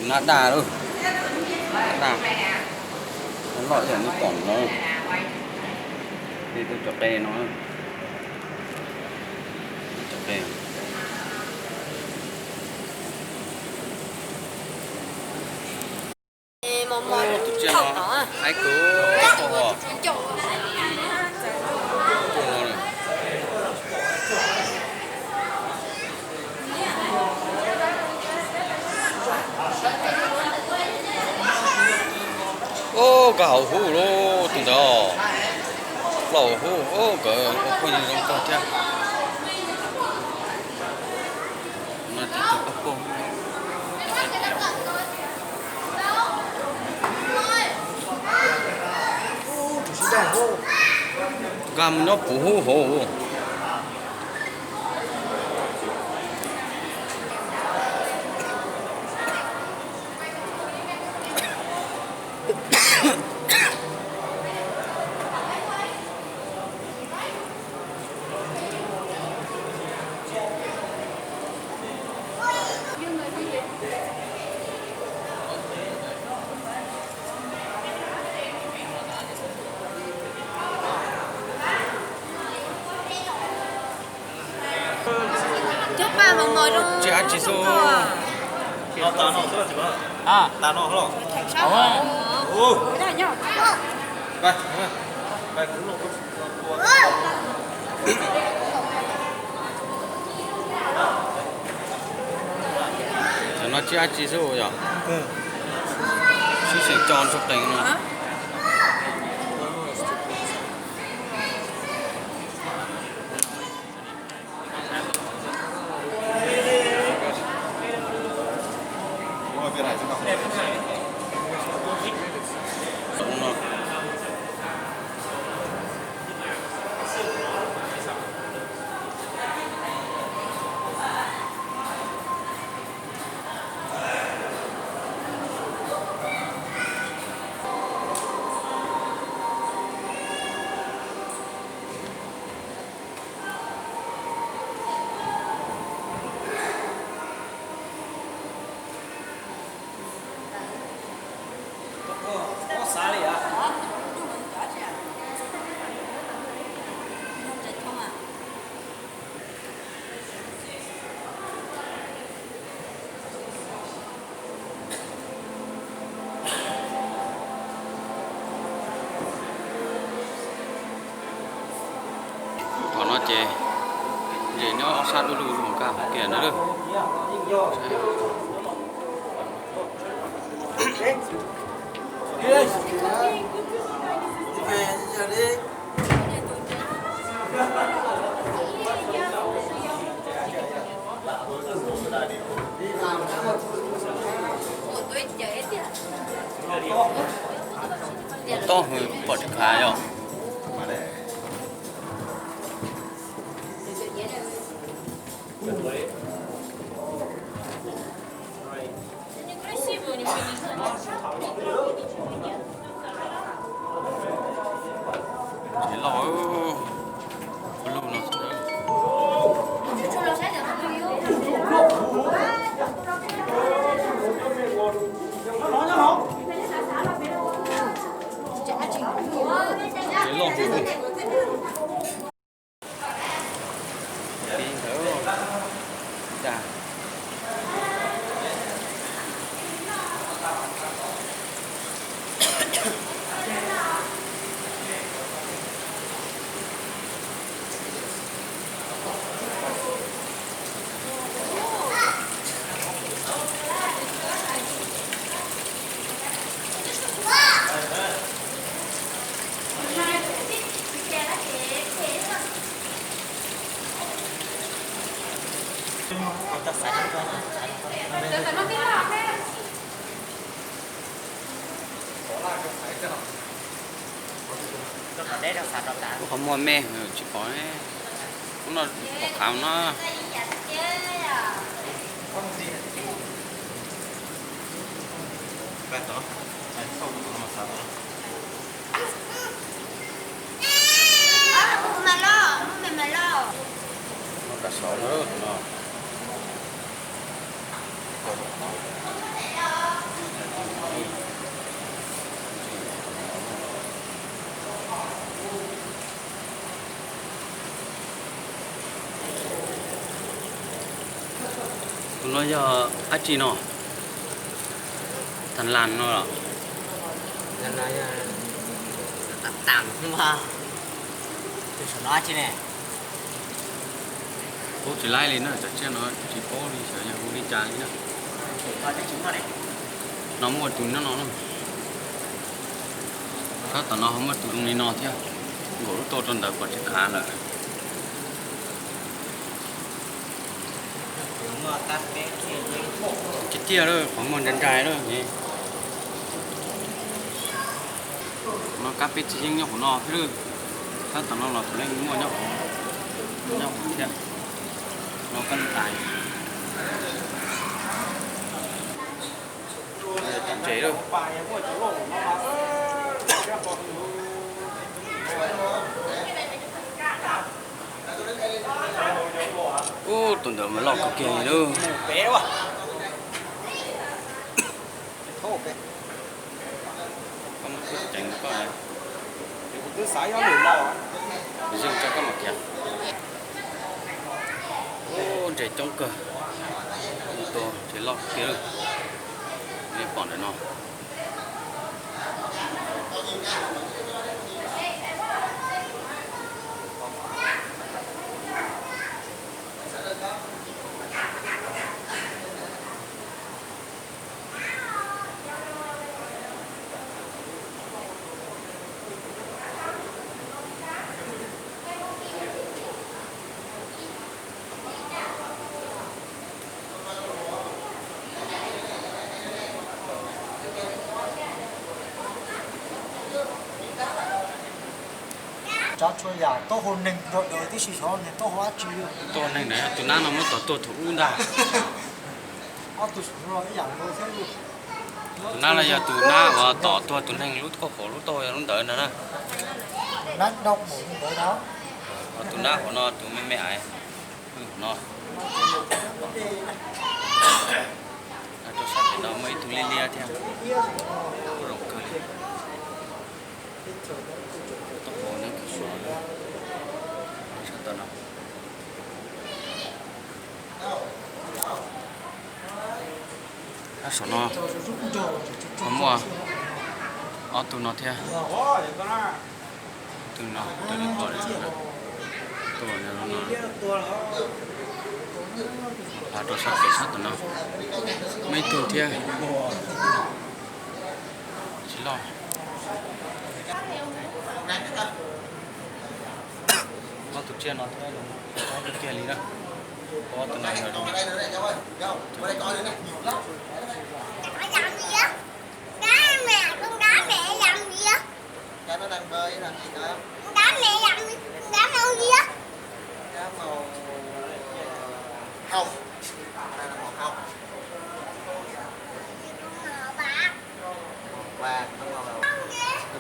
Nab daj lawm, nab daj, nab loj ib yam li pom no, tej tug cov qe no, cov qe. Tus tsiaj no haib kawg, tuaj no. Ub, nkag hauv hub lawm tus ntawd, los hauv hub, nkawd ua phooj ywg zoo kawg thiab. No ces tus paj pog nkag mus nyob puv hub hauv. Tsis ab tsi xwb. Cov no tsis ab tsi xwb yom. Sib xeem co ntsuag qees no. Qhov no ces nres nyob ob sab du lug zoo nkauj kiag na lawm. Tob hwv pom tsis khav yom. Ces loj, lub no. Ces loj heev. Qhov muag me tsis pom, ub no pom qab no. Kav sav no. No yog dab tsi no? Than las no los? Paub tsis laib li na, cov tsiaj no tsis paub li xyov yog hu li cas li na. No muaj tus nyob no, sab tom no ho muaj tus zoo li no thiab, nkaum lub tau rau ntawd pom tsis khav lawm. Tiag tiag lawm, qhov muag nrai nrai lawm ne. No kab peb txij yeeb nyob hauv no thiab lawm. Sab tom no los puav leej muaj nyob hauv, nyob hauv thiab. No kab tais. Ntses lawm. Ub, tus ntawd mas loj kawg kiag li lawm. Koj muab kub ceev koj, zoo rau koj mam khiav. Ub, ntses coob kawg, tus ntses loj kawg kiag lawm. Nej pom ntawm no. Tsav tshua yam taub hau neeg nrog dawv tib si, xyov nws taub hau dab tsi. Taub hau neeg ntawd yog tus nab no muab tom tuag thaum ub ntag. Ob tug saum no ib yam nkaus thiab. Tus nab no yog tus nab uas tom tuag tus neeg lub kauj qaum lub taub hau yog lub ntawd ntag na. Tus nab hauv no tus me me aiv, hauv no. Rau sab pem no muaj ib tug liab liab thiab. Kuj zoo kawg li. Taub hau nyob kawg suav sab tom no. Sab saum no ho muaj ob tug no thiab. Tus no raws li pom, tus no, rau sab pem sab tom no muaj ib tug thiab. Tsis loj. Ob tug tsiaj no thiab, kiag li na. Ob tug no yog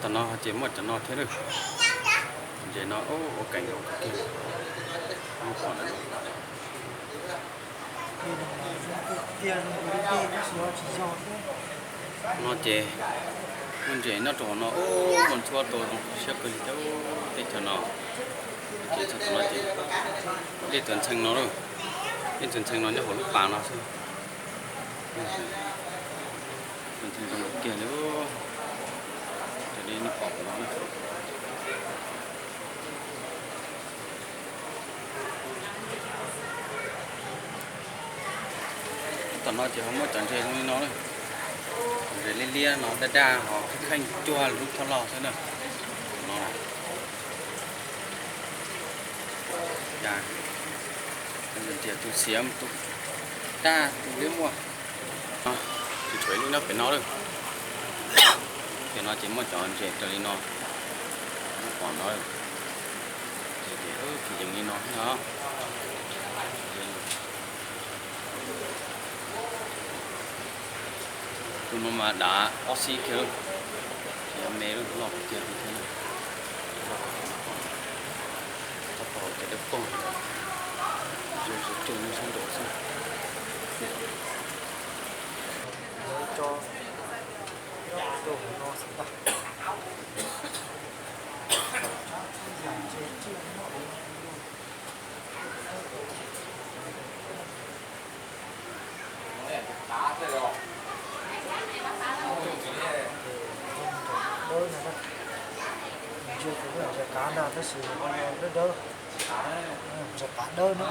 Tom no ces muaj cov no thiab lawm. Ntses no ua keev zoo kawg kiag. No ces muaj ntses nyob rau hauv no, ua ntxhuav tau zoo siab kawg li thiab. Teb chaws no ces txog tom no ces dej tuav ntxhee no lawm. Dej tuav ntxhee no nyob hauv lub pas no xwb. Tuav ntxhee zoo kiag li. Raws li nej pom no na. Tom no ces ho muaj cov ntses zoo li no na. Ntses liab liab no daj daj ho kheej kheej cuag lub thoj loj xwb na. No na. Cas tus xiav tus daj tus liab muaj. Tsis tshuav ib lub nyob pem no lawm. Pem no ces muaj cov ntses raws li no. Pom no. Ces phim yees li no no. Tus no mas dav ob xib kiag lawm. Tsis yog me lawm, loj tiag tiag li thiab. Tab tom ces dawb paug, zoo tsis cuag lub sab nraud xwb. Dawb no, ntsia tus no ntsia kav ntag tab sis dawb dawb, ntsia kav dawb no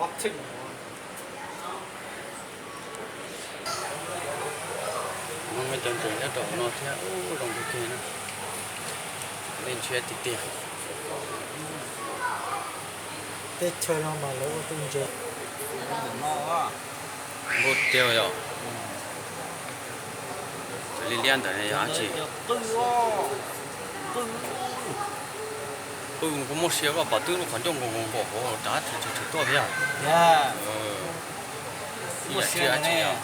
ob tug no. Muaj cov ntses nyob rau hauv no thiab, ub, zoo kawg kiag na. Nej ntshiab tiag tiag. Teb chaws no mas lawv ua tej ntses. Npau tiag yom. Cov liab liab ntawd yog dab tsi? Qwj, koj muaj sia koj pom twb lub qhov ncauj nkaus nkaus nkaus hauv rov tshwm tshwm tuaj thiab. Muaj sia dab tsi yom?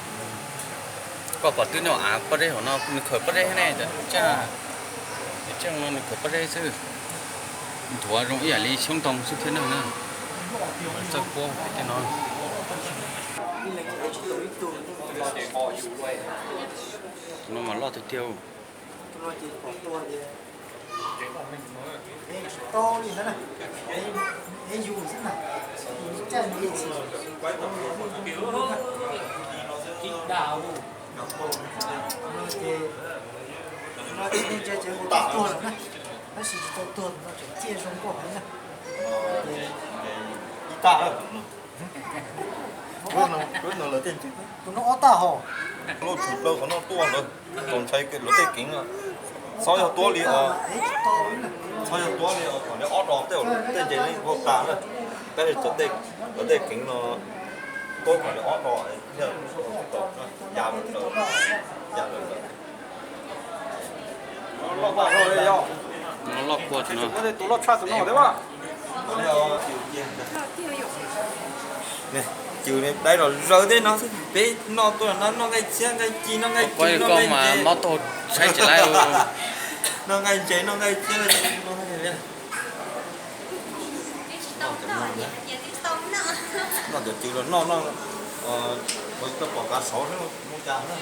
Koj pom twb nyob av pob zeb hauv no, nws khaws pob zeb ne, cov tseej, cov tseej no nws khaws pob zeb xwb. Nthuav zoo ib yam li xyoob ntoo xwb thiab na. Txawj puab pem tej no. Tus no mas loj tiag tiag. Tab sis tsis tau tuag, tus no tseem ciaj zoo nkauj heev na. Ib tag lawm. Tus no ob tag hos. Lub tshum plaws qhov no tuaj lawm, txaus ntshai lawv tej keev. Txhob yog tuab li, txhob yog tuab li kom li ob dos tej, tej ntses li ua tas na. Tab sis lawv tej keev no tuab kom li ob dos thiaj tau ya lawm, ya lawm. Loj kua tus no. Cws dai los zaws tej no xwb, peb noj tuaj no noj nqaij txiab nqaij ci, noj nqaij ci, noj nqaij ntses, mob taug saib tsis laib, noj nqaij ntses noj nqaij txiab. Noj cov cws los noj no, koj pom kav saud xwb mus cas na.